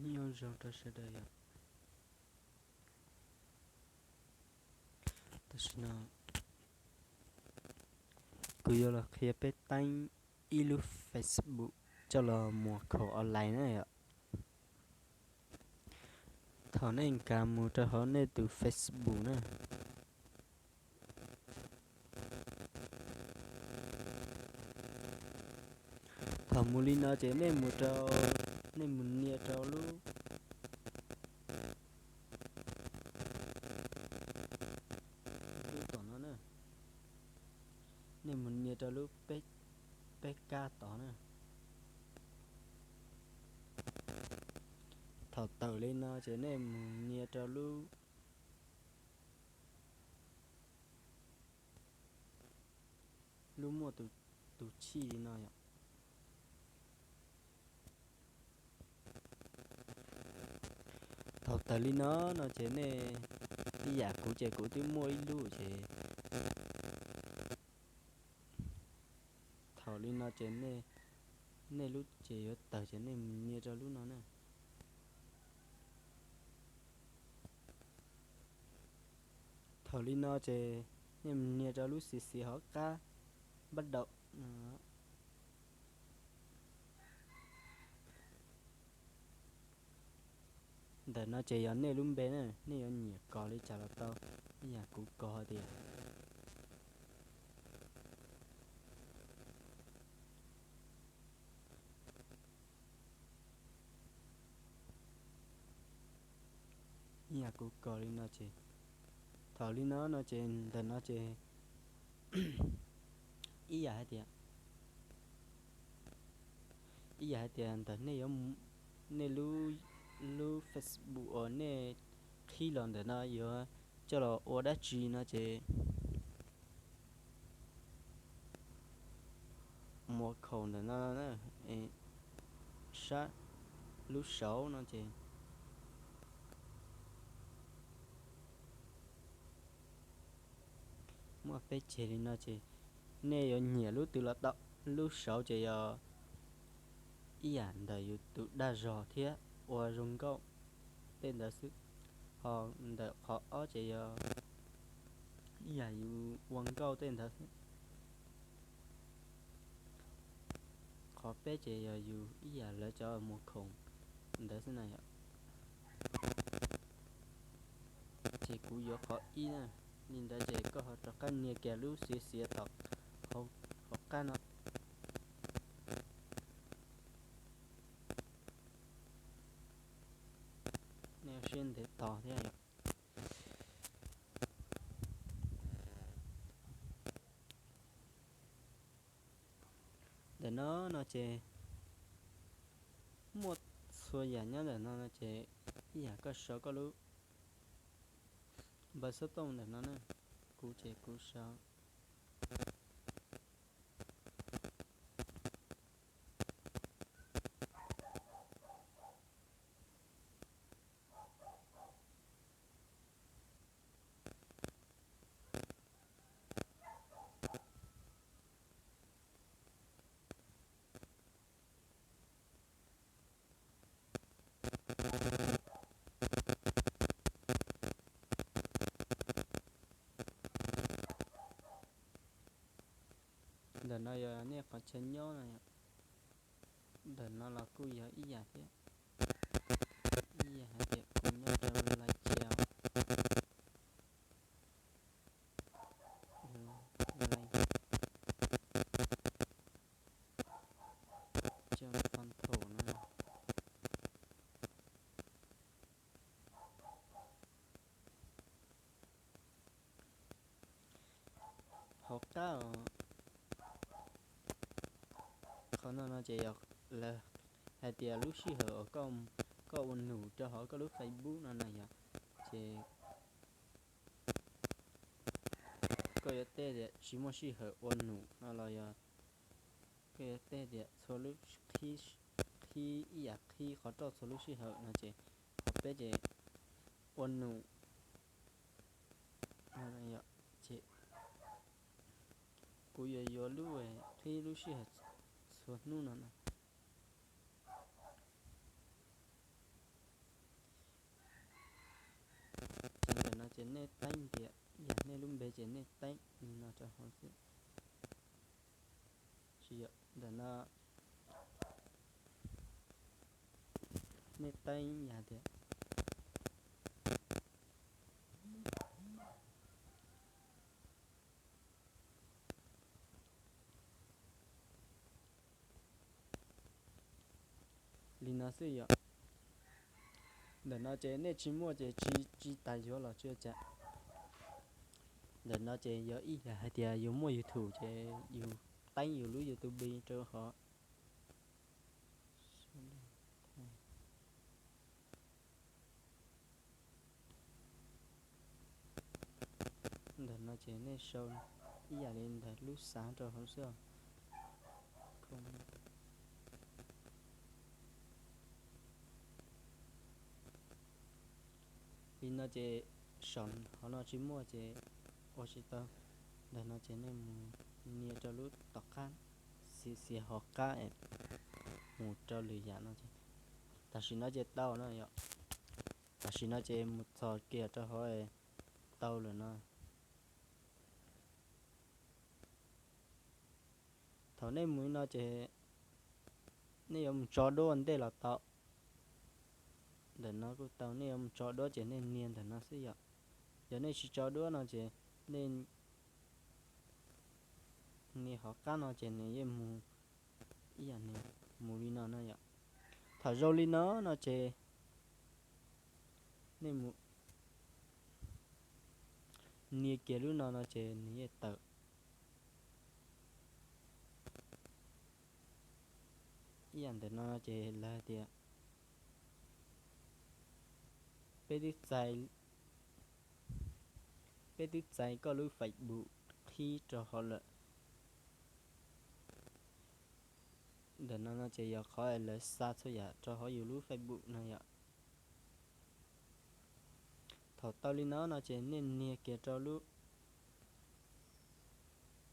Nyob zoo rau sawv daws yom. Tam sim no kuv yuav los qhia peb teeb ib lub Facebook coj los muag khaum online na yom. Thaum nej nkag mus rau hauv nej tus Facebook na, thaum mus li no ces nej mus rau, nej mus nias rau lub, lub tom no na, nej mus nias rau lub peb, peb kab tod na. Thaum tawm li no ces nej mus nias rau lub, lub muaj tus, tus chij li no yom. Thaum tawm li no no ces nej, ib yam kuv ces kuv twb muaj ib lub ces, thaum li no ces nej, nej lub ces yuav tawg ces nej mus nias rau lub no na. Thaum li no ces nej mus nias rau lub xiv xiv hauv qab npab daum. Ntawm no ces yog nej lub npe na, nej yuav nyiam kos li cas los tau, ib yam kuv kos tias ib yam kuv kos li no ces, thaum li no no ces ntawm no ces ib yam hais tias, ib yam hais tias ntawm nej yuav, nej lub, lub Facebook uas nej qhib los ntawm no yuav coj los ua dab tsi no ces muab khaum ntawm no, sab lub saud no ces muaj peb ceg li no ces nej yuav nyiam lub twg los tau. Lub saud ces yog ib yam ntawm yus tus dag zog thiab ua zoo nkauj tej ntawd xwb, ho ntawm qhov ob ces yog ib yam yus ua nkauj tej ntawd xwb. Qhov peb ces yog yus ib yam lawv cov muag khoom ntawd xwb na yom. Ces kuv yuav qhov ib na, li ntawd ces koj ho rov qab nias kiag lub xiav xiav tom hauv qab no. Nej siab ntev tos thiab yom. Ntawm no no ces muaj txhua yam nyob ntawm no no ces ib yam koj sau koj lub npawb xov tooj ntawm no na. Kuv ces kuv sau Ntawm no yog nej qhov chaw nyob no yom. Ntawm no los kuj yog ib yam thiab, ib yam hais tias kuv nyob rau Lais Chao, Lais Chao Phontho no. Hauv qab os, qhov no no ces yog lawv hais tias lub sij hawm uas koj ua num rau hauv koj lub Facebook no na yog, ces koj yuav teb tias tsis muaj sij hawm ua num no los yog koj yuav teb tias txhua lub qhib, qhib ib yam qhib qhov roj txhua lub sij hawm no ces qhov peb ces ua num. Ces kuv yuav yuav lub qhib lub sij hawm txhua hnub no na. ces nej teeb ntiag, yog nej lub npe ces nej teeb li no rau hauv xwb. Tsis yog ntawm no nej teeb yog tias li no xwb yom. Ntawm no ces nej tsis muaj ces tsis, tsis tas yuav los tsis ua cas. Ntawm no ces yog ib yam hais tias yus muaj YouTube ces yus teeb yus lub YouTube rau hov. Ntawm no ces nej sau ib yam li ntawm lub xav rau hauv xwb. Li no ces saum hov no tsis muaj ces ua tsis tau. Ntawm no ces nej mus nias rau lub tom qab, xiav xiav hov qab es mus rau lwm yam no ces tam sim no ces tau no yom. Tam sim no ces mus txhos kiag rau hauv tau lawm no. Thaum nej mus li no ces nej yuav mus tso duab ua ntej los tau. Ntawm no kuj tau, nej yuav mus tso duab ces nej nias ntawm no xwb yom. Yog nej tsis tso duab no ces nej nias hov qab no ces nws yeej mus ib yam nws mus li no no yom. Thaum zoo li no no ces nej mus nias kiag lub no no ces nws yeej tawm. Ib yam ntawm no ces lawv hais tias peb twb txais, peb twb txais koj lub Facebook qhib rau hauv lawm. Ntawm no no ces yog qhov lawv xa txhua yam rau hauv yus lub Facebook no yom. Thaum tau li no no ces nej nias kiag rau lub,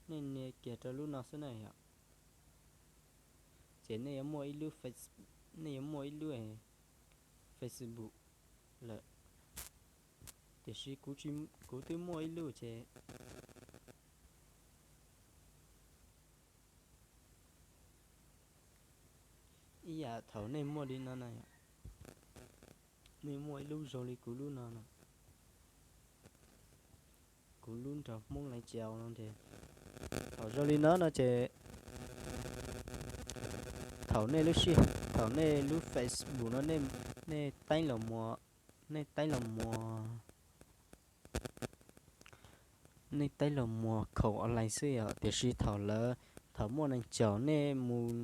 nej nias kiag rau lub no xwb na yom. Ces nej yuav muaj ib lub Face, nej yuav muaj ib lub Facebook lawm. Tiam sis kuv tsis, kuv twb muaj ib lub ces ib yam thaum nej muaj li no na yom, nej muaj ib lub zoo li kuv lub no no. Kuv lub nrog Hmoob Laiv Caus no ces thaum zoo li no no ces thaum nej lub sij, thaum nej lub Facebook no nej, nej teeb los muas, nej teeb los muas, nej teeb los muas khaum online xwb yom. Tiam sis thaum lawv, thaum muaj neeg caum nej mus,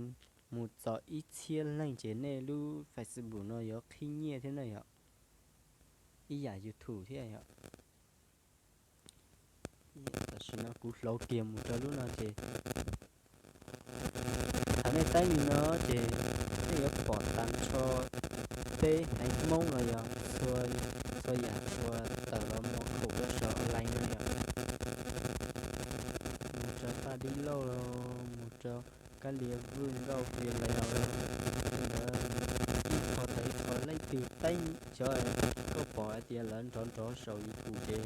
mus txog ib txhiab leej ces nej lub Facebook no yuav qhib nyiaj thiab na yom. Ib yam YouTube thiab yom. Tam sim no kuv hlauv kiag mus rau lub no ces thaum nej teeb li no ces nej yuav pom tag nrho peb haiv Hmoob los yog txhua, txhua yam uas tawm los mus khaum rau saum online no yom. Mus rau Paj Dib Lauj, mus rau Kab Lia Vwj Nkauj Via Lais, ntawd ib qho tau ib qho leej twg teeb cov koj pom hais tias lawv nrov nrov saum YouTube ces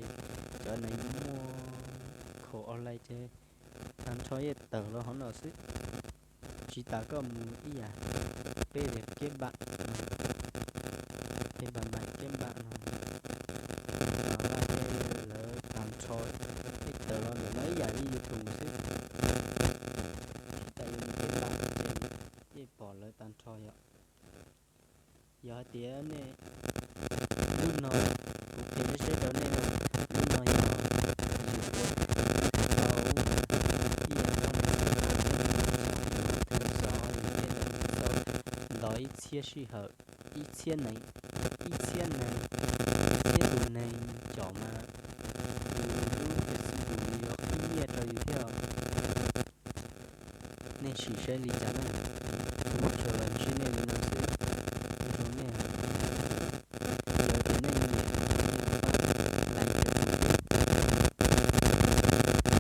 cov neeg muaj khaum online ces tag nrho yeej tawm los hauv no xwb. Tsis tas koj mus ib yam peb tias keb npam, keb npam mas keb npam no, lawv tag nrho yeej tawm los ntawm no ib yam li YouTube xwb. Tsis tas yuav mus keb npam ces yeej pom lawv tag nrho yom. Yog hais tias nej, lub no, kuv qhia seb rau nej no, lub no yog yus ua tau ib yam no, thaum xov yus thiaj li tau nto ib txhiab sij hawm, ib txhiab neeg, ib txhiab neeg, ib txhiab tus neeg caum mas yus lub Facebook yuav qhib nyiaj rau yus thiab. Nej sim saib li cas na, kuv tsuas